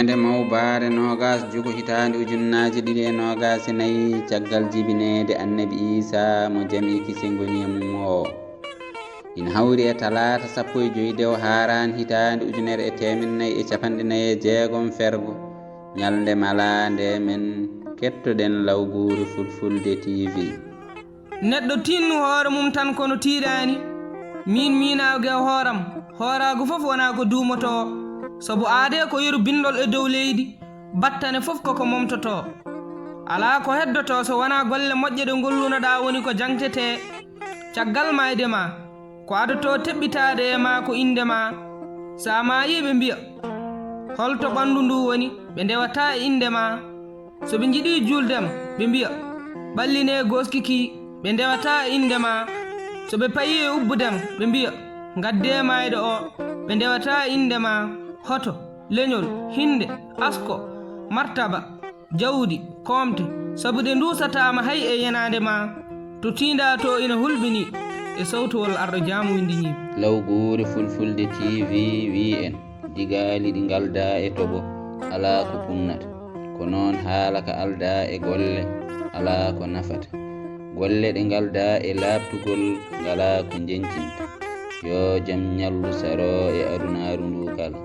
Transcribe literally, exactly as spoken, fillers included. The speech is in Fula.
Nde mawbaare noogas juko hitaande ujunnaaje ɗiɗi e noogas e nayi, caggal jibineede Annabi Iisaa mo jam e kisee ngoni e mum oo, ina hawri e talaata sappo e joy dewo haaraan hitaande ujunere e teemedde nayi e capanɗe nayi e jeegom fergo, ñalnde malaande men, kettoɗen Lawguure Fulfulde T V. Neɗɗo tinnu hoore mum tan kono tiiɗaani. Miin miinaawge e hooram, hooraagu fof wonaa ko duumotoo. Sabu aadee ko yeru binndol e dow leydi, battane fof koko momtotoo. Alaa ko heddotoo so wonaa golle moƴƴe ɗe ngollunoɗaa woni ko jaŋtetee. Caggal maayde maa, ko adotoo teɓɓitaade e maa ko innde maa. So a maayii ɓe mbiya, hol to ɓanndu nduu woni? Ɓe ndewataa e innde maa. So ɓe njiɗii juulde am, ɓe mbiya, ɓallinee gooski kii, ɓe ndewataa e innde maa. So ɓe payii e ubbude am, ɓe mbiya, ngaddee maayɗo oo, ɓe ndewataa e innde maa. Hoto, leñol, hinnde, asko, martaba, jawdi, koomte, sabu ɗe nduusataama hay e yenaande maa. To tiindaa too ina hulɓinii e sowtowol Arɗo Jaamu winndi ñiiɓi. Lawguure Fulfulde T V wii en, digaali ɗi ngaldaa e toɓo, alaa ko kunnata. Ko noon haala ka aldaa e golle, alaa ko nafata. Golle ɗe ngaldaa e laaɓtugol, ngalaa ko njeñcinta. Yoo jam ñallu saroo e adunaaru nduu kala.